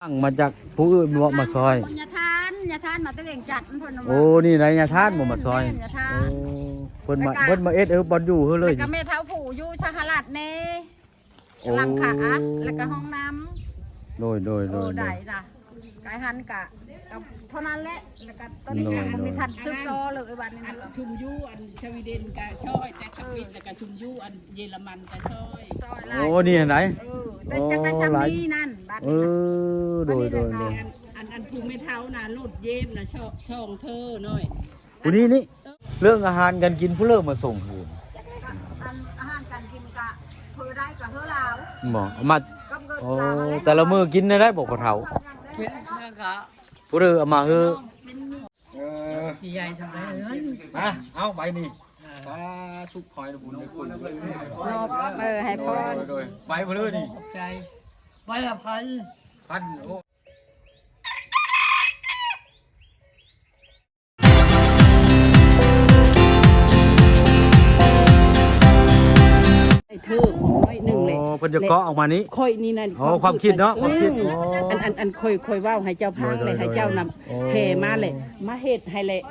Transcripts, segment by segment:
ສັ່ງມາຈາກຜູ້ອື່ນເນາະ ມາຊ່ອຍ. ຍາທ່ານ ຍາທ່ານມາແຕ່ວຽງຈັນພຸ້ນນະ. ໂອ້ ນີ້ນະ ຍາທ່ານບໍ່ມາຊ່ອຍ. ແມ່ນ ຍາທ່ານ. ໂອ້ ເພິ່ນມາ ແລ້ວກະ ເພິ່ນມາເຮັດໃຫ້ເຮົາບ່ອນຢູ່ເຮົາເລີຍ. ແລ້ວກະແມ່ເຖົ້າຜູ້ຢູ່ສະຫະລັດແດ່. ໂອ້ ຫຼັງຄາອັດ ແລ້ວກະຫ້ອງນ້ຳ. ໂດຍ ໂດຍ ໂດຍ ໂດຍ ໄດ້ລະ. ກາຍຫັນກະ ກະເທົ່ານັ້ນແຫຼະ. ແລ້ວກະຕອນນີ້ກະຍັງບໍ່ມີທັນສືບຕໍ່ເລີຍບາດນີ້ນະ. ຊຸມຢູ່ອັນສະວີເດັນກະຊ່ອຍ ແຕ່ທຳອິດ ແລ້ວກະຊຸມຢູ່ອັນເຢຍລະມັນກະຊ່ອຍ. ໂອ້ ນີ້ຫັ້ນໃດ. ເອີ ແຕ່ຈັກໄດ້ຊ່ຳນີ້ນັ້ນບາດນີ້. ເອີ ໂດຍ ໂດຍ ໂດຍ. ອັນ ອັນ ອັນຜູ້ແມ່ເຖົ້ານະ ລົດເຢບນະ ຊ່ອງ ຊ່ອງເທີນ້ອຍ. ຜູ້ນີ້ນີ້ ເອີ ເລື່ອງອາຫານການກິນ ຜູ້ເລີກມາສົ່ງຄືນ. ອັນອາຫານການກິນກະເພິ່ນໄດ້ກະເຮືອລາວ. ບໍ່ ເອົາມາ. ໂອ້ ແຕ່ລະມື້ກິນໄດ້ບໍ່ພໍ່ເຖົ້າ? ກິນແລ້ວກະ ຜູ້ເລີກເອົາມາຄື. ເອີ ໃຫຍ່ສ່ຳໃດເອີຍ. ມາ ເອົາໃບນີ້. ສາທຸ ຂໍໃຫ້ໄດ້ບຸນໄດ້ຄຸນ. ເອີ ໃຫ້ພອນ. ໂດຍ ໂດຍ ໃບເພິ່ນເລີຍນີ້. ຂອບໃຈ. ໃບລະພັນ. ພັນ. ໂອ້ ໄດ້ເທີບໜ້ອຍໜຶ່ງແຫຼະ. ອໍ ເພິ່ນຈະເກາະອອກມານີ້. ຂ້ອຍນີ້ນະ ອໍ ຄວາມຄິດເນາະ ຄວາມຄິດ. ເອີ ອັນ ອັນ ອັນ ຂ້ອຍ ຂ້ອຍເວົ້າໃຫ້ເຈົ້າຟັງແຫຼະ ໃຫ້ເຈົ້ານຳແຫ່ມາແຫຼະ ມາເຮັດໃຫ້ແຫຼະ.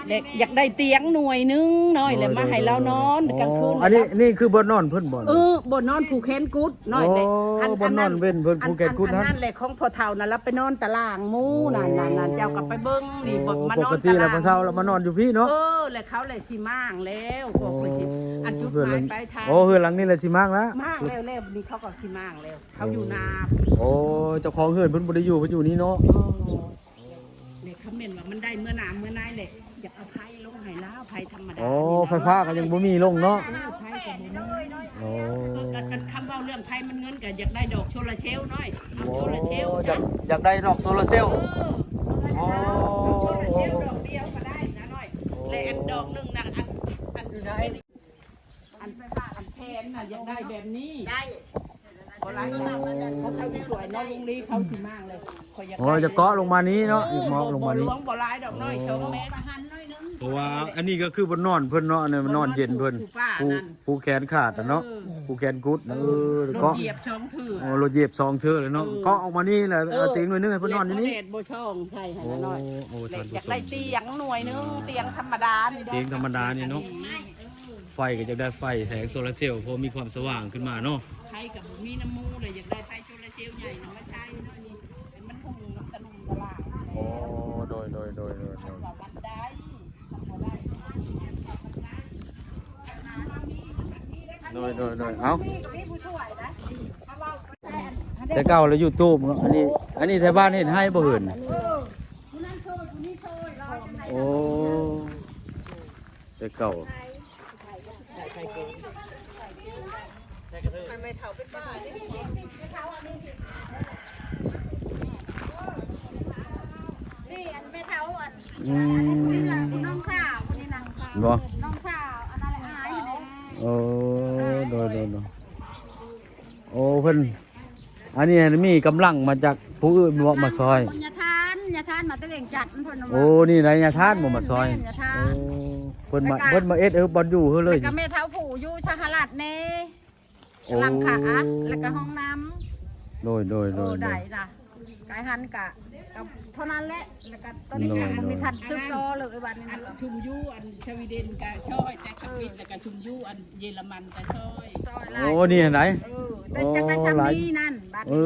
ແລະ ຢາກໄດ້ຕຽງໜ່ວຍໜຶ່ງນ້ອຍ ແລະ ມາໃຫ້ລາວນອນກາງຄືນ. ອັນນີ້ ນີ້ຄືບ່ອນນອນເພິ່ນບໍ່? ເອີ ບ່ອນນອນຜູແຂນກຸດນ້ອຍແຫຼະ. ອັນ ອັນນັ້ນ ບ່ອນນອນເພິ່ນ ຜູແຂນກຸດຫັ້ນ. ອັນນັ້ນແຫຼະຂອງພໍ່ເຖົ້ານັ້ນ ລາວໄປນອນຕາລ່າງໝູ່ນັ້ນ ນັ້ນ ນັ້ນ. ເຈົ້າກໍໄປເບິ່ງນີ້. ບໍ່ ມານອນຕາລ່າງ. ພໍ່ເຖົ້າລາວມານອນຢູ່ພີ້ເນາະ. ເອີ ແລ້ວເຂົາແຫຼະຊິມ້າງແລ້ວ. ໂອ້ ເຮືອນຫຼັງນີ້ແຫຼະ. ໂອ້ ເຮືອນຫຼັງນີ້ແຫຼະຊິມ້າງລະ. ມ້າງແລ້ວ ແລ້ວນີ້ເຂົາກໍຊິມ້າງແລ້ວ. ເຂົາຢູ່ນາ. ໂອ້ ເຈົ້າຂອງເຮືອນເພິ່ນບໍ່ໄດ້ຢູ່ ເພິ່ນຢູ່ນີ້ເນາະ. ເອີ ແລະ ຄຳແມ່ນວ່າມັນໄດ້ເມື່ອໜ້າເມື່ອໃນແຫຼະ ຢາກເອົາໄຟລົງໃຫ້ລາວ ໄຟທຳມະດາ. ອໍ ໄຟຟ້າກໍຍັງບໍ່ມີລົງເນາະ. ເອີ ໄຟກໍບໍ່ມີ. ໂອ້ ຄັນ ຄັນ ຄັນເວົ້າເລື່ອງໄຟມັນເງິນກໍຢາກໄດ້ດອກໂຊລາເຊວນ້ອຍ. ເອົາໂຊລາເຊວ. ໂອ້ ຢາກ ຢາກໄດ້ດອກໂຊລາເຊວ. ເອີ ໂອ້ ໂຊລາເຊວດອກດຽວກໍໄດ້ນະນ້ອຍ. ໂອ້ ແລະ ອັນດອກໜຶ່ງນະ ອັນ ອັນ ອັນ ອັນແພນນະ ຢາກໄດ້ແບບນີ້. ໄດ້ ບໍ່ຫຼາຍ. ໂອ້ ເຂົາຊິຊ່ວຍເນາະ ລຸງລີເຂົາຊິມາເລີຍ. ຂ້ອຍຢາກ ໂອ້ ຢາກເກາະລົງມານີ້ເນາະ. ເອີ ເກາະລົງມານີ້. ບໍ່ຫຼວງບໍ່ຫຼາຍດອກ ນ້ອຍສອງແມັດ. ເພາະວ່າອັນນີ້ກໍຄືບ່ອນນອນເພິ່ນເນາະ ອັນນີ້ມັນນອນເຢັນເພິ່ນ. ຜູ້ ຜູ້ແຂນຂາດນະເນາະ. ເອີ ຜູ້ແຂນກຸດນະ. ເອີ ເອີ ເກາະ. ລົດຢຽບສອງເທື່ອ. ໂອ້ ລົດຢຽບສອງເທື່ອເລີຍເນາະ. ເອີ ເກາະອອກມານີ້ແຫຼະ. ເອີ ເອົາຕຽງໜ່ວຍໜຶ່ງໃຫ້ເພິ່ນນອນຢູ່ນີ້. ບໍ່ຊ່ອງໃສ່ຫັ້ນນະນ້ອຍ. ໂອ້ ໂອ້ ໂອ້ ທ່ານຜູ້ຊົມ ຢາກໄດ້ຕຽງໜ່ວຍໜຶ່ງ ຕຽງທຳມະດານີ້. ຕຽງທຳມະດານີ້ເນາະ. ເອີ ໄຟກໍຢາກໄດ້ໄຟແສງໂຊລາເຊວ ພໍມີຄວາມສະຫວ່າງຂຶ້ນມາເນາະ. ໄຟກໍບໍ່ມີນຳໝູ່ເລີຍ ຢາກໄດ້ໄຟໂຊລາເຊວໃຫຍ່ນຳມາໃຊ້ເນາະ. ນີ້ໃຫ້ມັນຮຸ່ງນຳຕະລຸມຕະຫຼາງ. ໂອ້ ໂດຍ ໂດຍ ໂດຍ ໂດຍ ໂດຍ. ວ່າວັນໃດ ໂດຍ ໂດຍ ໂດຍ. ເອົ້າ ແຕ່ເກົ່າລະຢູ່ຕູບເນາະ. ອັນນີ້ ອັນນີ້ແຖວບ້ານເຮັດໄຮ່ບໍ່ເຫີນ? ໂອ້ ແຕ່ເກົ່າ. ນີ້ອັນແມ່ເຖົ້າອັນ ອືມ ນ້ອງສາວຄົນນີ້ນະ. ບໍ່ ນ້ອງສາວ ອັນນັ້ນແຫຼະ ອາຍຫັ້ນແຫຼະ. ໂອ້ ໂດຍ ໂດຍ ໂດຍ. ໂອ້ ເພິ່ນ ອັນນີ້ມີກຳລັງມາຈາກຜູ້ອື່ນເນາະ ມາຊ່ອຍ. ຍາທ່ານ ຍາທ່ານມາແຕ່ວຽງຈັນພຸ້ນນະ. ໂອ້ ນີ້ນະ ຍາທ່ານບໍ່ມາຊ່ອຍ. ແມ່ນ ຍາທ່ານ. ໂອ້ ເພິ່ນມາ ແລ້ວກະ ເພິ່ນມາເຮັດໃຫ້ເຮົາບ່ອນຢູ່ເຮີ້ເລີຍ. ແລ້ວກະແມ່ເຖົ້າຜູ້ຢູ່ສະຫະລັດແດ່. ໂອ້ ຫຼັງຄາອັດ ແລ້ວກະຫ້ອງນ້ຳ. ໂດຍ ໂດຍ ໂດຍ ໂອ້ ໂດຍ ໄດ້ລະ. ກາຍຫັນກະ ກະເທົ່ານັ້ນແຫຼະ. ແລ້ວກະຕອນນີ້ກະ ໂດຍ ບໍ່ມີ ໂດຍ ທັນສືບຕໍ່ເລີຍບາດນີ້ນະ. ຊຸມຢູ່ອັນສະວີເດັນກະຊ່ອຍ ແຕ່ທຳອິດ ແລ້ວກະຊຸມຢູ່ອັນເຢຍລະມັນກະຊ່ອຍ. ໂອ້ ນີ້ຫັ້ນໃດ. ເອີ ແຕ່ຈັກໄດ້ຊ່ຳນີ້ນັ້ນບາດນີ້. ເອີ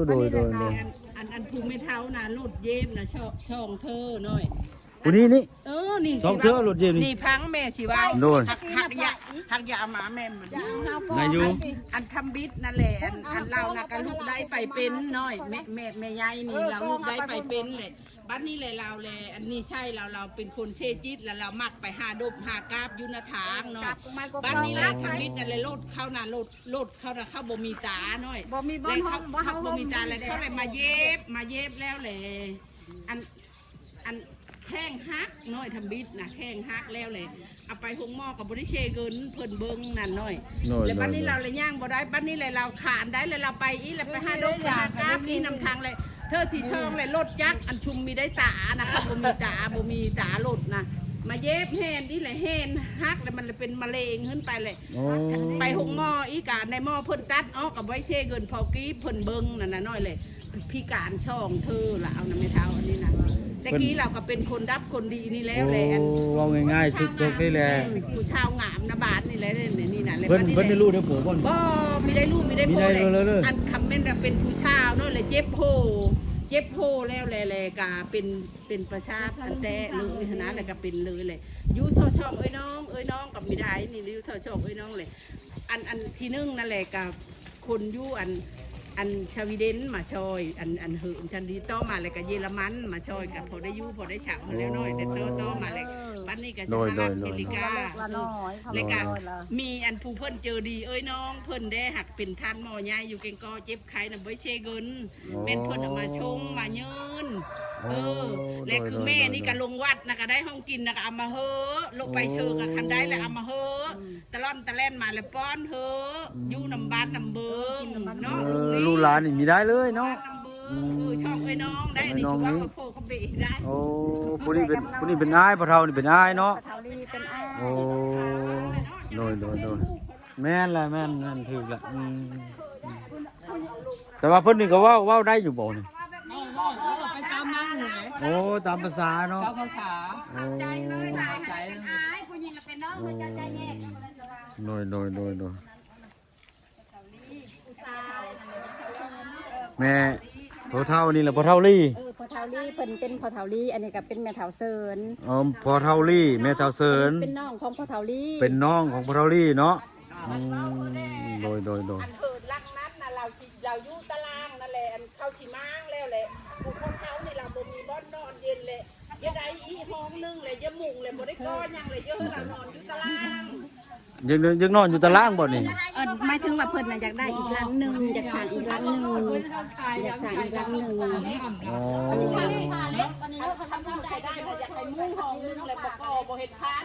ໂດຍ ໂດຍ ໂດຍ. ອັນ ອັນ ອັນຜູ້ແມ່ເຖົ້ານະ ລົດເຢບນະ ຊ່ອງ ຊ່ອງເທີນ້ອຍ. ຜູ້ນີ້ນີ້ ເອີ ນີ້ ຊ່ອງເທີລົດເຢບນີ້ ນີ້ພັງແມ່ຊິວ່າ. ໂດຍ ຮັກ ຮັກຢາ ຮັກຢາມາແມ່ນມັນ. ໄດ້ຢູ່ ອັນທຳອິດນັ້ນແຫຼະ ອັນ ອັນລາວນະກະລຸກໄດ້ໄປເປັນນ້ອຍ ແມ່ ແມ່ ແມ່ໃຫຍ່ນີ້ລາວລຸກໄດ້ໄປເປັນແຫຼະ. ບັດນີ້ແຫຼະລາວແລ ອັນນິໄສລາວ ລາວເປັນຄົນເສຍຈິດ ລະລາວມັກໄປຫາດົບຫາກາບຢູ່ໜ້າທາງນ້ອຍ. ບັດນີ້ແຫຼະທຳອິດນັ້ນແຫຼະ ລົດເຂົານະ ລົດ ລົດເຂົານະ ເຂົາບໍ່ມີຕານ້ອຍ. ບໍ່ມີບ່ອນ ເຂົາບໍ່ມີຕາ ແລະເຂົາແຫຼະມາເຢບ ມາເຢບແລ້ວແຫຼະ ອັນ ອັນແຂ້ງຫັກນ້ອຍ ທຳອິດນະ ແຂ້ງຫັກແລ້ວແຫຼະ ເອົາໄປໂຮງໝໍກໍບໍ່ໄດ້ເຊເງິນເພິ່ນເບິ່ງນັ້ນນ້ອຍ. ໂດຍ ແລ້ວບັດນີ້ ໂດຍ ລາວລະຍ່າງບໍ່ໄດ້ ບັດນີ້ແຫຼະລາວຄານໄດ້ ແລ້ວລາວໄປອີກ ແລ້ວໄປຫາດົກ ໄປຫາກາບອີກນຳທາງແຫຼະ. ເທື່ອທີສອງແຫຼະ ລົດຈັກ ອັນຊຸມມີໄດ້ຕານະ ເຂົາບໍ່ມີຕາ ບໍ່ມີຕາລົດນະ ມາເຢບແຮນອີກແຫຼະ ແຮນຫັກແລ້ວ ມັນລະເປັນມະເຮັງຂຶ້ນໄປແຫຼະ. ໂອ້ ໄປໂຮງໝໍອີກ ກະໃນໝໍເພິ່ນຕັດອອກ ກໍບໍ່ໄດ້ເຊເງິນ ເຂົາກີບເພິ່ນເບິ່ງນັ້ນນະນ້ອຍແຫຼະ. ພິການສອງເທື່ອລະ ເອົານຳແມ່ເຖົ້າອັນນີ້ນະ. ແຕ່ກີ້ລາວກໍເປັນຄົນດັບຄົນດີນີ້ແລ້ວແຫຼະ ໂອ້ ອັນ ເວົ້າງ່າຍໆ ທຸກໆນີ້ແຫຼະ ຜູ້ສາວງາມນະບາດນີ້ແຫຼະ ນີ້ນະ. ເພິ່ນ ເພິ່ນໄດ້ລູກໄດ້ຜົວບໍ່? ບໍ່ ມີໄດ້ລູກ ມີໄດ້ຜົວແຫຼະ. ອັນຄຳແມ່ນວ່າເປັນຜູ້ສາວເນາະ ແລະເຈັບໂພ ເຈັບໂພແລ້ວແຫຼະ ແລະກະເປັນ ເປັນປະຊາອັນແຕ່ເລີຍຫັ້ນນະ ແລ້ວກໍເປັນເລີຍແຫຼະ. ຢູ່ທໍ່ຊ່ອງເອີຍນ້ອງ ເອີຍນ້ອງກໍມີໄດ້ນີ້ ຢູ່ທໍ່ຊ່ອງເອີຍນ້ອງແຫຼະ. ອັນ ອັນທີໜຶ່ງນັ້ນແຫຼະ ກໍຄົນຢູ່ອັນ ອັນສະວີເດັນມາຊ່ອຍ ອັນ ອັນເຮີນທັນດີ ຕໍ່ມາແລ້ວກໍເຢຍລະມັນມາຊ່ອຍ ກໍພໍໄດ້ຢູ່ພໍໄດ້ເຊົ່າຫັ້ນແຫຼະນ້ອຍ. ແລ້ວຕໍ່ ຕໍ່ມາແລ້ວ ບັດນີ້ກໍສະຫະລັດອາເມລິກາ ແລ້ວກໍມີອັນຜູ້ເພິ່ນເຈີດີເອີຍນ້ອງ ເພິ່ນເດ້ ຫາກເປັນທ່ານໝໍໃຫຍ່ຢູ່ແກ່ງກໍ ເຈັບໄຂ້ນຳ ບໍ່ເຊເງິນ ແມ່ນເພິ່ນເອົາມາຊົງມາຍື່ນ. ເອີ ແລະຄືແມ່ນີ້ກໍລົງວັດນະ ກໍໄດ້ຂອງກິນນະ ກໍເອົາມາເຮີ ລົງໄປເຊີກໍຄັນໄດ້ແລ້ວເອົາມາເຮີ ຕະລ່ອນຕະແລ່ນມາແລ້ວປ້ອນເຮີ ຢູ່ນຳບ້ານນຳເບີງເນາະ. ເອີ ລູກຫຼານນີ້ມີໄດ້ເລີຍເນາະ. ເອີ ຊ່ອງເອີຍນ້ອງໄດ້ ນີ້ຊື່ວ່າເຂົາໂພເຂົາເບໄດ້. ໂອ້ ຜູ້ນີ້ເປັນ ຜູ້ນີ້ເປັນອ້າຍ ພໍ່ເຖົ້ານີ້ເປັນອ້າຍເນາະ. ພໍ່ເຖົ້ານີ້ເປັນອ້າຍ. ໂອ້ ໂດຍ ໂດຍ ໂດຍ ແມ່ນແຫຼະ ແມ່ນ ແມ່ນ ຖືກລະ. ອືມ ແຕ່ວ່າເພິ່ນນີ້ກໍເວົ້າ ເວົ້າໄດ້ຢູ່ບໍ່ນີ້? ເວົ້າ ເວົ້າ ເວົ້າໄປຕາມນັ້ນແຫຼະ. ໂອ້ ຕາມພາສາເນາະ ຕາມພາສາ. ໂອ້ ໃຈເລີຍ ໃຈເລີຍ ເປັນອ້າຍ ຜູ້ຍິງລະເປັນນ້ອງ ເຂົາເຈົ້າໃຈແຍກ. ໂດຍ ໂດຍ ໂດຍ ໂດຍ ແມ່ ພໍ່ເຖົ້ານີ້ລະ ພໍ່ເຖົ້າລີ. ເອີ ພໍ່ເຖົ້າລີ ເພິ່ນເປັນພໍ່ເຖົ້າລີ ອັນນີ້ກໍເປັນແມ່ເຖົ້າເສີນ. ອໍ ພໍ່ເຖົ້າລີ ແມ່ເຖົ້າເສີນ ເປັນນ້ອງຂອງພໍ່ເຖົ້າລີ ເປັນນ້ອງຂອງພໍ່ເຖົ້າລີເນາະ. ອືມ ໂດຍ ໂດຍ ໂດຍ ອັນເຂີນຫຼັງນັ້ນນະ ລາວຊິ ລາວຢູ່ຕາລ່າງນັ້ນແຫຼະ ອັນເຂົາຊິມ້າງແລ້ວແຫຼະ. ຜູ້ຄົນເຮົານີ້ລາວບໍ່ມີບ່ອນນອນເຢັນແຫຼະ ຢາກໄດ້ອີກຫ້ອງໜຶ່ງແຫຼະ ຢາກມຸງແຫຼະ ບໍ່ໄດ້ກໍ່ຫຍັງແຫຼະ ຢາກໃຫ້ລາວນອນຢູ່ຕາລ່າງ. ຢາກ ຢາກນອນຢູ່ຕາລ່າງບໍ່ນີ້? ເອີ ໝາຍເຖິງວ່າເພິ່ນນະຢາກໄດ້ອີກຫຼັງໜຶ່ງ ຢາກສ້າງອີກຫຼັງໜຶ່ງ ຢາກສ້າງອີກຫຼັງໜຶ່ງ. ອໍ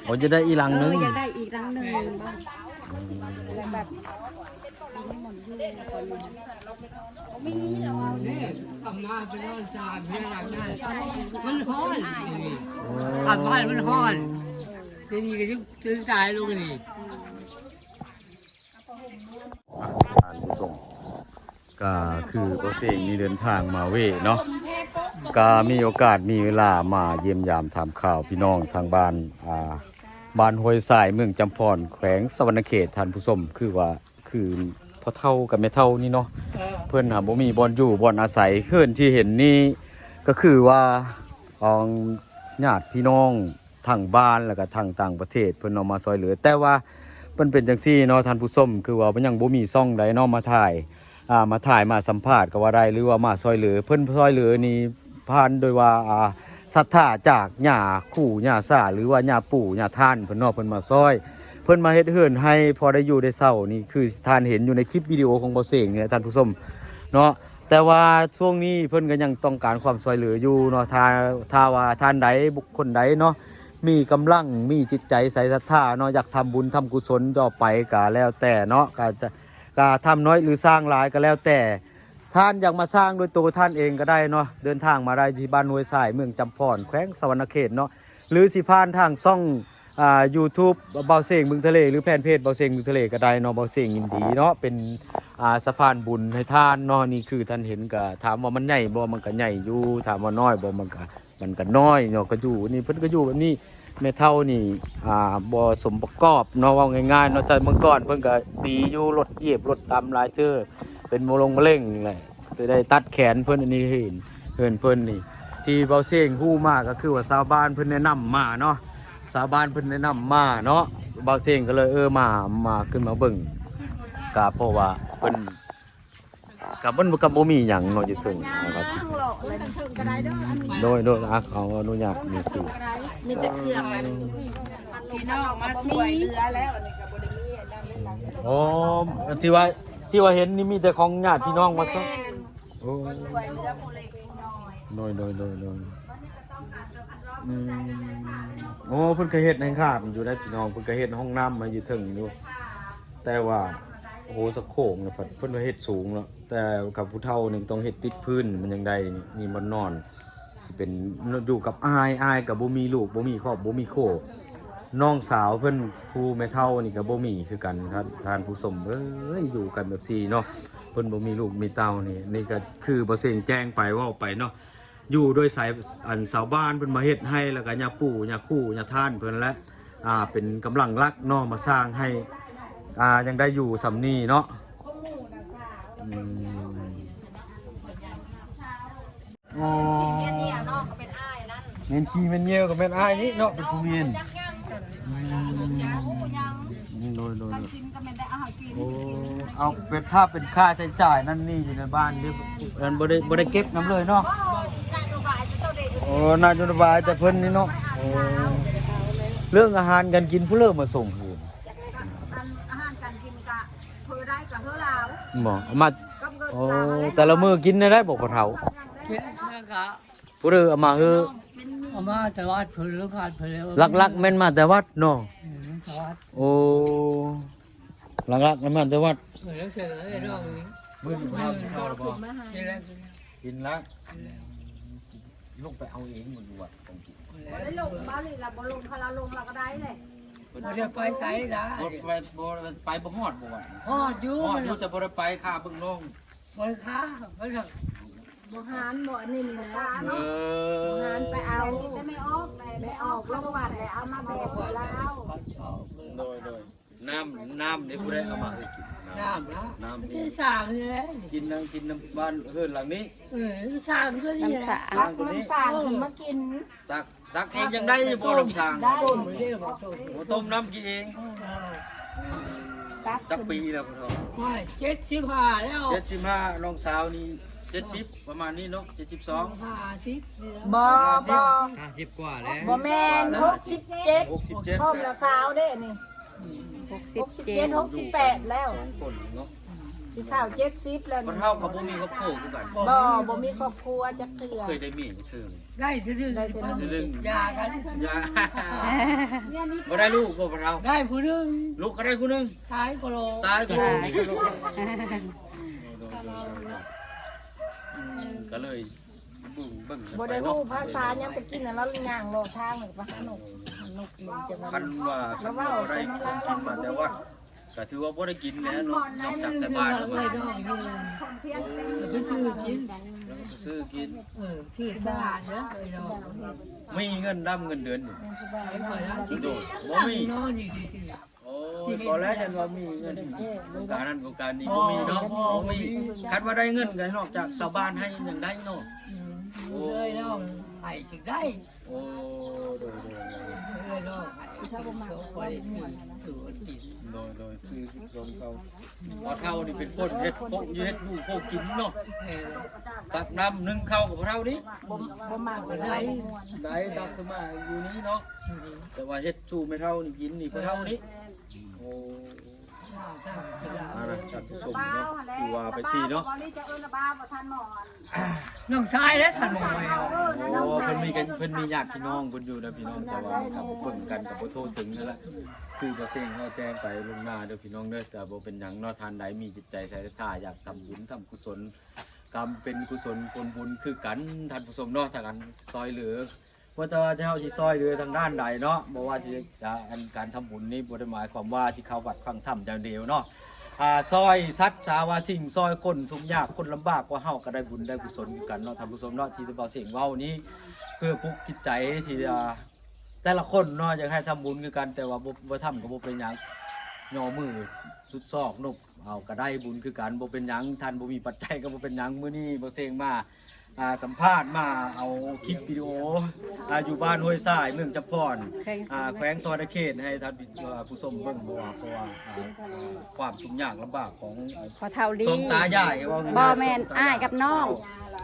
ໂອ້ ຢາກໄດ້ອີກຫຼັງໜຶ່ງ ເອີ ຢາກໄດ້ອີກຫຼັງໜຶ່ງ ແບບ ອືມ ນີ້ ເຂົ້າມາໄປນອນຊານເຮືອນຫຼັງນັ້ນ ມັນຮ້ອນ. ໂອ້ ເຂົ້າມາມັນຮ້ອນ ທີນີ້ກໍຈະຕື່ນສາຍລົງນີ້. ທ່ານຜູ້ຊົມ ກໍຄືບໍ່ເສັງນີ້ເດີນທາງມາເວເນາະ ກໍມີໂອກາດມີເວລາມາຢ້ຽມຢາມຖາມຂ່າວພີ່ນ້ອງທາງບ້ານ ອ່າ ບ້ານຫ້ວຍຊາຍ ເມືອງຈຳພອນ ແຂວງສະຫວັນນະເຂດ. ທ່ານຜູ້ຊົມ ຄືວ່າ ຄືພໍ່ເຖົ້າກັບແມ່ເຖົ້ານີ້ເນາະ ເພິ່ນຫາບໍ່ມີບ່ອນຢູ່ບ່ອນອາໄສ. ເຮືອນທີ່ເຫັນນີ້ກໍຄືວ່າຂອງຍາດພີ່ນ້ອງທາງບ້ານ ແລ້ວກໍທາງຕ່າງປະເທດເພິ່ນເອົາມາຊ່ອຍເຫຼືອ. ແຕ່ວ່າມັນເປັນຈັ່ງຊີ້ເນາະທ່ານຜູ້ຊົມ ຄືວ່າມັນຍັງບໍ່ມີຊ່ອງໃດເນາະມາຖ່າຍ ອ່າ ມາຖ່າຍມາສຳພາດກໍວ່າໄດ້ ຫຼືວ່າມາຊ່ອຍເຫຼືອ. ເພິ່ນຊ່ອຍເຫຼືອນີ້ຜ່ານໂດຍວ່າ ອ່າ ສັດທາຈາກຍ່າຄູຍ່າຊາ ຫຼືວ່າຍ່າປູ່ຍ່າທ່ານເພິ່ນເນາະ ເພິ່ນມາຊ່ອຍ ເພິ່ນມາເຮັດເຮືອນໃຫ້ພໍໄດ້ຢູ່ໄດ້ເຊົາ. ນີ້ຄືທ່ານເຫັນຢູ່ໃນຄລິບວິດີໂອຂອງບໍ່ເສັງນີ້ແຫຼະທ່ານຜູ້ຊົມເນາະ. ແຕ່ວ່າຊ່ວງນີ້ເພິ່ນກໍຍັງຕ້ອງການຄວາມຊ່ອຍເຫຼືອຢູ່ເນາະ. ຖ້າ ຖ້າວ່າທ່ານໃດ ບຸກຄົນໃດເນາະ ມີກຳລັງ ມີຈິດໃຈໃສສັດທາເນາະ ຢາກທຳບຸນທຳກຸສົນຕໍ່ໄປກໍແລ້ວແຕ່ເນາະ ກໍຈະ ກະທຳນ້ອຍ ຫຼື ສ້າງຫຼາຍກໍແລ້ວແຕ່ ທ່ານຢາກມາສ້າງໂດຍໂຕທ່ານເອງກໍໄດ້ເນາະ. ເດີນທາງມາໄດ້ທີ່ບ້ານຫ້ວຍຊາຍ ເມືອງຈຳພອນ ແຂວງສະຫວັນນະເຂດເນາະ ຫຼື ຊິຜ່ານທາງຊ່ອງ ອ່າ ຢູທູບ ບ່າວເສັງບຶງທະເລ ຫຼື ແຟນເພຈບ່າວເສັງບຶງທະເລກໍໄດ້ເນາະ. ບ່າວເສັງຍິນດີເນາະ ເປັນ ອ່າ ສະພານບຸນໃຫ້ທ່ານເນາະ. ນີ້ຄືທ່ານເຫັນ ກະຖາມວ່າມັນໃຫຍ່ບໍ່? ມັນກະໃຫຍ່ຢູ່. ຖາມວ່ານ້ອຍບໍ່? ມັນກະ ມັນກໍນ້ອຍເນາະ ກໍຢູ່ນີ້ ເພິ່ນກໍຢູ່ແບບນີ້. ແມ່ເຖົ້ານີ້ ອ່າ ບໍ່ສົມປະກອບເນາະ ເວົ້າງ່າຍໆເນາະ. ແຕ່ເມື່ອກ່ອນເພິ່ນກໍດີຢູ່ ລົດຢຽບລົດຕຳຫຼາຍເທື່ອ ເປັນມະລົງມະເລັງແຫຼະ ຈະໄດ້ຕັດແຂນເພິ່ນ. ອັນນີ້ເຮືອນ ເຮືອນເພິ່ນນີ້ ທີ່ບ່າວເສັງຮູ້ມາກໍຄືວ່າຊາວບ້ານເພິ່ນແນະນຳມາເນາະ ຊາວບ້ານເພິ່ນແນະນຳມາເນາະ. ບ່າວເສັງກໍເລີຍ ເອີ ມາ ມາຂຶ້ນມາເບິ່ງ ກໍເພາະວ່າເພິ່ນ ກໍມັນກໍບໍ່ມີຫຍັງເນາະ ຢູ່ເທິງ ເຮົາກໍຊິ ໂດຍ ໂດຍ ອ່ະ ຂໍອະນຸຍາດ ມີຄື ມີແຕ່ເຄື່ອງອັນ ພີ່ນ້ອງມາຊ່ວຍເຫຼືອແລ້ວ ອັນນີ້ກໍບໍ່ໄດ້ມີອັນນັ້ນເລີຍນະ. ອໍ ທີ່ວ່າ ທີ່ວ່າເຫັນນີ້ມີແຕ່ຂອງຍາດພີ່ນ້ອງມາຊ່ວຍ. ໂອ້ ໂດຍ ໂດຍ ໂດຍ ໂດຍ ອືມ ໂອ້ ເພິ່ນກໍເຮັດໃຫ້ຂ້າຢູ່ໄດ໋ພີ່ນ້ອງ ເພິ່ນກໍເຮັດຫ້ອງນ້ຳໃຫ້ຢູ່ເທິງຢູ່. ແຕ່ວ່າ ໂອ້ໂຫ ສະໂຄງນະ ເພິ່ນ ເພິ່ນວ່າເຮັດສູງເນາະ ແຕ່ກັບຜູ້ເຖົ້ານີ້ຕ້ອງເຮັດຕິດພື້ນ ມັນຈັ່ງໄດ້ມີບ່ອນນອນ. ຊິເປັນຢູ່ກັບອ້າຍ ອ້າຍກໍບໍ່ມີລູກ ບໍ່ມີຄອບ ບໍ່ມີຄົວ ນ້ອງສາວເພິ່ນຜູ້ແມ່ເຖົ້ານີ້ກໍບໍ່ມີຄືກັນ. ທ່ານ ທ່ານຜູ້ຊົມເອີຍ ຢູ່ກັນແບບຊີ້ເນາະ ເພິ່ນບໍ່ມີລູກມີເຕົ້ານີ້ ນີ້ກໍຄືບໍ່ເສັງແຈ້ງໄປເວົ້າໄປເນາະ ຢູ່ໂດຍສາຍ ອັນຊາວບ້ານເພິ່ນມາເຮັດໃຫ້ ແລ້ວກໍຍາປູ່ຍາຄູ່ຍາທ່ານເພິ່ນແຫຼະ ອ່າ ເປັນກຳລັງຫຼັກເນາະ ມາສ້າງໃຫ້ ອ່າ ຍັງໄດ້ຢູ່ສ່ຳນີ້ເນາະ. ອືມ ອໍ ແມ່ນເມຍເນາະ ກໍເປັນອ້າຍນັ້ນ ແມ່ນຂີ້ແມ່ນເຫຍື້ອກໍແມ່ນອ້າຍນີ້ເນາະ ເປັນຜູ້ແມ່ນ. ອືມ ໂດຍໆໆ ໂອ້ ເອົາ ເປັນ ຖ້າເປັນຄ່າໃຊ້ຈ່າຍນັ້ນນີ້ຢູ່ໃນບ້ານນີ້ ອັນ ບໍ່ໄດ້ ບໍ່ໄດ້ເກັບນຳເລີຍເນາະ. ໂອ້ ນະໂຍບາຍແຕ່ເພິ່ນນີ້ເນາະ. ໂອ້ ເລື່ອງອາຫານການກິນ ຜູ້ເລີກມາສົ່ງຄື ອັນ ອາຫານການກິນກະ ເພິ່ນໄດ້ກະເຮືອລາວ ບໍ່ ມາ ໂອ້ ແຕ່ລະມື້ກິນໄດ້ບໍ່ພໍ່ເຖົ້າ? ກິນແລ້ວກະ ຜູ້ໃດເອົາມາເຮີ? ເອົາມາແຕ່ວັດເພິ່ນ ແລ້ວກະເພິ່ນ ຫຼັກໆແມ່ນມາແຕ່ວັດເນາະ. ເອີ ແຕ່ວັດ ໂອ້ ຫຼັກໆແມ່ນມາແຕ່ວັດ. ເອີ ແລ້ວເສຍແລ້ວເນາະ ມື້ນີ້ເຮົາກິນເຂົ້າແລ້ວບໍ່? ກິນແລ້ວ ກິນແລ້ວ ອືມ ລົງໄປເອົາເອງ ບໍ່ຢູ່ວັດຂອງກິນ ບໍ່ໄດ້ລົງ ບ້ານນີ້ລະບໍ່ລົງ ຄັນລາວລົງລາວກໍໄດ້ແຫຼະ. ບໍ່ໄດ້ໄປໃສລະ ບໍ່ໄປ ບໍ່ໄປ ບໍ່ຮອດບໍ່ວັດ? ຮອດຢູ່ ຮອດຢູ່ ແຕ່ບໍ່ໄດ້ໄປ ຂ້າເບິ່ງນ້ອງ ບໍ່ໄດ້ຄ້າ ບໍ່ໄດ້ ບໍ່ຫານບໍ່ອັນນີ້ນີ້ແຫຼະເນາະ. ເອີ ບໍ່ຫານໄປເອົາ ແມ່ອອກ ແມ່ອອກລົງວັດແລ້ວເອົາມາແບ່ງລາວ. ໂດຍໆ ນ້ຳ ນ້ຳນີ້ຜູ້ໃດເອົາມາໃຫ້ກິນ? ນ້ຳ ນ້ຳ ນ້ຳ ທີ່ສ້າງນີ້ແຫຼະ ກິນນຳ ກິນນຳບ້ານເຮືອນຫຼັງນີ້. ເອີ ສ້າງຕົວນີ້ແຫຼະ ຕັກນ້ຳສ້າງຂຶ້ນມາກິນ ຕັກ ຕັກເອງຍັງໄດ້ບໍ່ ນ້ຳສ້າງ? ໄດ້ ໂອ້ ຕົ້ມນ້ຳກິນເອງ. ເອີ ຕັກ ຈັກປີແລ້ວພໍ່ເຖົ້າ? ໂອ້ຍ ເຈັດສິບຫ້າແລ້ວ ເຈັດສິບຫ້າ. ນ້ອງສາວນີ້ເຈັດສິບ ປະມານນີ້ເນາະ ເຈັດສິບສອງ ຫ້າສິບນີ້ແຫຼະ. ບໍ່ ບໍ່ ຫ້າສິບກວ່າແລ້ວ ບໍ່ແມ່ນ ຫົກສິບເຈັດ ຫົກສິບເຈັດ ພ້ອມລະຊາວເດ້ນີ້. ອືມ ຫົກສິບເຈັດ ຫົກສິບແປດແລ້ວ ສອງຄົນເນາະ ຊິເຂົ້າເຈັດສິບແລ້ວ. ພໍ່ເຖົ້າກໍບໍ່ມີຄອບຄົວຄືກັນ? ບໍ່ ບໍ່ມີຄອບຄົວຈັກເທື່ອ. ເຄີຍໄດ້ເມຍຈັກເທື່ອ? ໄດ້ເທື່ອໜຶ່ງ ໄດ້ເທື່ອໜຶ່ງ ຢ່າກັນ ຢ່າ ບໍ່ໄດ້ລູກບໍ່ພໍ່ເຖົ້າ? ໄດ້ຜູ້ໜຶ່ງ ລູກກໍໄດ້ຜູ້ໜຶ່ງ ຕາຍກໍໂລ ຕາຍກໍໂລ. ອືມ ກໍເລີຍ ເບິ່ງ ເບິ່ງກັນໄປເນາະ ບໍ່ໄດ້ຮູ້ພາສາຫຍັງ ແຕ່ກີ້ນະ ລາວຍ່າງເລາະທາງ ໄປຫານົກ ນົກ ຄັນວ່າ ຄັນວ່າບໍ່ໄດ້ຂອງກິນມາແຕ່ວັດ ກໍຖືວ່າບໍ່ໄດ້ກິນແລ້ວເນາະ ນອກຈາກແຕ່ບ້ານມາ. ໄປຊື້ກິນ ໄປຊື້ກິນ ເອີ ຊື້ຕະຫຼາດເດີ. ມີເງິນນຳເງິນເດືອນຢູ່? ໂດຍ ບໍ່ມີ. ໂອ້ຍ ບໍ່ແລ້ວ ຍັນວ່າມີເງິນ ໂຄງການນັ້ນໂຄງການນີ້ ບໍ່ມີເນາະ ບໍ່ມີ. ຄັນວ່າໄດ້ເງິນກໍນອກຈາກຊາວບ້ານໃຫ້ຍັງໄດ້ເນາະ. ອືມ ໂອ້ຍ ໃຫ້ຈຶ່ງໄດ້. ໂອ້ ໂດຍໆ ເອີ ເນາະ ໃຫ້ເຂົາບໍ່ມັກ ໂດຍໆ ຊື້ຊຸດຊົມເຂົາ. ພໍ່ເຖົ້ານີ້ເປັນຄົນເຮັດໂຄກຢູ່ ເຮັດຢູ່ໂຄກກິນເນາະ. ເອີ ຕັກນ້ຳໜຶ້ງເຂົ້າກັບພໍ່ເຖົ້ານີ້ ບໍ່ ບໍ່ມັກ ໄດ້ ໄດ້ ຕັກຂຶ້ນມາຢູ່ນີ້ເນາະ. ແຕ່ວ່າເຮັດສູ່ແມ່ເຖົ້ານີ້ກິນນີ້ ພໍ່ເຖົ້ານີ້. ໂອ້ ອັນນັ້ນ ທ່ານຜູ້ຊົມເນາະ ຄືວ່າໄປຊີ້ເນາະ ນ້ອງຊາຍແຫຼະທ່ານໝໍ. ໂອ້ ເພິ່ນມີກັນ ເພິ່ນມີຍາດພີ່ນ້ອງເພິ່ນຢູ່ເດີພີ່ນ້ອງ ແຕ່ວ່າເຮົາກໍບໍ່ເບິ່ງກັນ ກໍບໍ່ໂທດເຖິງນັ້ນລະ. ຄືບໍ່ເສັງເຮົາແຈ້ງໄປລ່ວງໜ້າເດີພີ່ນ້ອງເດີ ແຕ່ບໍ່ເປັນຫຍັງເນາະ. ທ່ານໃດມີຈິດໃຈສັດທາຢາກທຳບຸນທຳກຸສົນ ກຳເປັນກຸສົນຜົນບຸນຄືກັນ ທ່ານຜູ້ຊົມເນາະ ຖ້າກັນຊ່ອຍເຫຼືອ ບໍ່ແຕ່ວ່າເຮົາຊິຊ່ອຍເຫຼືອທາງດ້ານໃດເນາະ ບໍ່ວ່າຊິ ອ່າ ອັນການທຳບຸນນີ້ບໍ່ໄດ້ໝາຍຄວາມວ່າຊິເຂົ້າວັດຝັງທຳຢ່າງດຽວເນາະ. ອ່າ ຊ່ອຍສັດສາວາສິ່ງ ຊ່ອຍຄົນທຸກຍາກຄົນລຳບາກກວ່າເຮົາກໍໄດ້ບຸນໄດ້ກຸສົນຄືກັນເນາະ ທ່ານຜູ້ຊົມເນາະ. ທີ່ບ່າວເສັງເວົ້ານີ້ເພື່ອປຸກຈິດໃຈທີ່ ອ່າ ແຕ່ລະຄົນເນາະ ຢາກໃຫ້ທຳບຸນຄືກັນ ແຕ່ວ່າບໍ່ ບໍ່ທຳກໍບໍ່ເປັນຫຍັງ ຍໍມືສຸດຊອກນົບ ເຮົາກໍໄດ້ບຸນຄືກັນ ບໍ່ເປັນຫຍັງ ທ່ານບໍ່ມີປັດໄຈກໍບໍ່ເປັນຫຍັງ. ມື້ນີ້ບ່າວເສັງມາ ອ່າ ສຳພາດ ມາເອົາຄລິບວິດີໂອ ອ່າ ຢູ່ບ້ານຫ້ວຍຊາຍ ເມືອງຈຳພອນ ແຂວງ ອ່າ ສະຫວັນນະເຂດ ແຂວງສະຫວັນນະເຂດ ໃຫ້ທ່ານ ອ່າ ຜູ້ຊົມເບິ່ງ ເພາະວ່າ ເພາະວ່າ ອ່າ ຄວາມທຸກຍາກລຳບາກຂອງ ພໍ່ເຖົ້າລີ ສອງຕາຍາຍ ເວົ້າງ່າຍໆ ບໍ່ແມ່ນ ສອງຕາຍາຍ ອ້າຍກັບນ້ອງ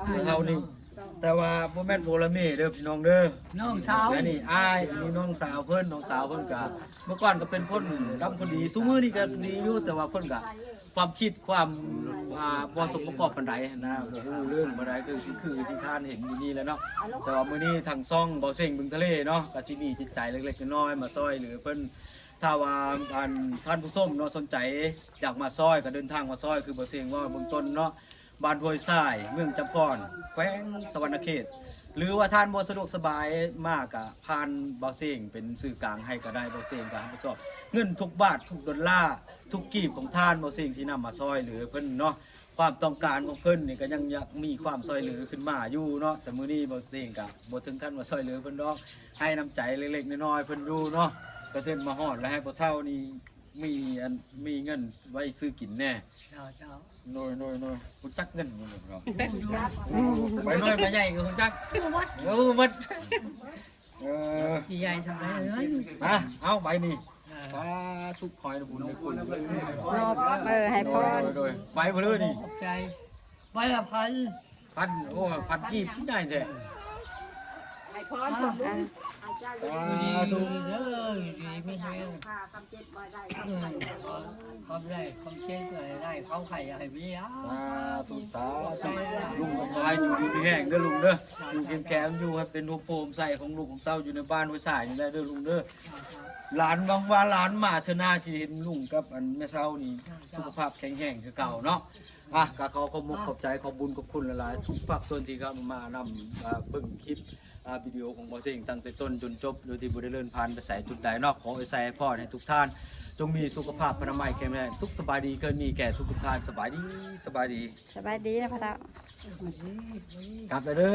ພໍ່ເຖົ້ານີ້ ແຕ່ວ່າບໍ່ແມ່ນຜົວລະເມເດີພີ່ນ້ອງເດີ ນ້ອງສາວ ອັນນີ້ອ້າຍ ອັນນີ້ນ້ອງສາວເພິ່ນ ນ້ອງສາວເພິ່ນກະ ເມື່ອກ່ອນກໍເປັນຄົນດຳຄົນດີ ຊຸມື້ນີ້ກໍດີຢູ່ ແຕ່ວ່າເພິ່ນກໍ ຄວາມຄິດ ຄວາມ ອ່າ ບໍ່ສົມປະກອບປານໃດນະ ບໍ່ຮູ້ເລື່ອງປານໃດ ຄື ຄືທີ່ທ່ານເຫັນຢູ່ນີ້ແຫຼະເນາະ. ແຕ່ວ່າມື້ນີ້ທາງຊ່ອງບ່າວເສັງບຶງທະເລເນາະ ກໍຊິມີຈິດໃຈເລັກໆນ້ອຍໆ ມາຊ່ອຍເຫຼືອເພິ່ນ. ຖ້າວ່າ ອັນ ທ່ານຜູ້ຊົມເນາະ ສົນໃຈຢາກມາຊ່ອຍ ກໍເດີນທາງມາຊ່ອຍ ຄືບ່າວເສັງເວົ້າເບື້ອງຕົ້ນເນາະ ບ້ານຫ້ວຍຊາຍ ເມືອງຈຳພອນ ແຂວງສະຫວັນນະເຂດ ຫຼືວ່າທ່ານບໍ່ສະດວກສະບາຍມາກະຜ່ານບ່າວເສັງເປັນສື່ກາງໃຫ້ກໍໄດ້ ບ່າວເສັງກໍຮັບຜິດຊອບເງິນທຸກບາດທຸກໂດນລາ ທຸກກີບຂອງທ່ານ ບ່າວເສັງຊິນຳມາຊ່ອຍເຫຼືອເພິ່ນເນາະ. ຄວາມຕ້ອງການຂອງເພິ່ນນີ້ກໍຍັງຢາກມີຄວາມຊ່ອຍເຫຼືອຂຶ້ນມາຢູ່ເນາະ, ແຕ່ມື້ນີ້ບໍ່ເສັງກໍບໍ່ເຖິງຂັ້ນວ່າຊ່ອຍເຫຼືອເພິ່ນດອກ, ໃຫ້ນ້ຳໃຈເລັກໆນ້ອຍໆເພິ່ນຢູ່ເນາະ, ກະເພິ່ນມາຮອດແລ້ວໃຫ້ພໍ່ເຖົ້ານີ້ມີອັນ ມີເງິນໄວ້ຊື້ກິນແດ່. ເຈົ້າ ເຈົ້າ. ໂດຍ ໂດຍ ໂດຍ. ຮູ້ຈັກເງິນບໍ່ເນາະ? ໄປນ້ອຍໄປໃຫຍ່ກໍຮູ້ຈັກ. ຮູ້ໝົດ ເອີ ຮູ້ໝົດ. ເອີ ຊິໃຫຍ່ສ່ຳໃດເງິນ. ມາ ເອົາໃບນີ້. ເອີ ສາທຸ ຂໍໃຫ້ໄດ້ບຸນໄດ້ຄຸນ. ເອີ ໃຫ້ພອນ. ໂດຍ ໂດຍ ໃບບໍ່ເລີຍນີ້. ຂອບໃຈ. ໃບລະພັນ. ພັນ ໂອ້ ພັນກີບໃຫຍ່ແທ້. ໃຫ້ພອນ ອ່າ ສາທຸ ຢູ່ດີເດີ ຢູ່ດີມີແຮງ ຄວາມເຈັບບໍ່ໄດ້ ຄວາມໄຂ້ບໍ່ໄດ້ ຄວາມໄດ້ ຄວາມເຈັບບໍ່ໄດ້ ຄວາມໄຂ້ຢ່າໃຫ້ມີ. ສາທຸ ສາທຸ. ລຸງກໍຂໍໃຫ້ຢູ່ດີມີແຮງເດີລຸງເດີ, ຢູ່ເຂັ້ມແຂງ ຢູ່ໃຫ້ເປັນຮົ່ມໂພຮົ່ມໄຊຂອງລູກຂອງເຕົ້າ ຢູ່ໃນບ້ານຫ້ວຍສາຍນີ້ໄດ້ເດີລຸງເດີ. ຫຼານ ຫວັງວ່າຫຼານມາເທື່ອໜ້າຊິເຫັນລຸງກັບອັນແມ່ເຖົ້ານີ້ ສຸຂະພາບແຂງແຮງຄືເກົ່າເນາະ. ອ່ະ ກໍຂໍຂອບມຸກຂອບໃຈ ຂອບບຸນຂອບຄຸນຫຼາຍໆ ທຸກພາກສ່ວນທີ່ເຂົ້າມານຳ ອ່າ ເບິ່ງຄລິບ ອ່າ ວິດີໂອຂອງບໍ່ເສັງຕັ້ງແຕ່ຕົ້ນຈົນຈົບ ໂດຍທີ່ບໍ່ໄດ້ເລື່ອນຜ່ານໄປໃສຈຸດໃດເນາະ. ຂໍອວຍໄຊໃຫ້ພອນໃຫ້ທຸກທ່ານ ຈົ່ງມີສຸຂະພາບພະນາໄມແຂງແຮງ ສຸກສະບາຍດີ ເຄີຍມີແກ່ທຸກໆທ່ານ. ສະບາຍດີ ສະບາຍດີ ສະບາຍດີນະພໍ່ເຖົ້າ. ກັບແລ້ວເດີ.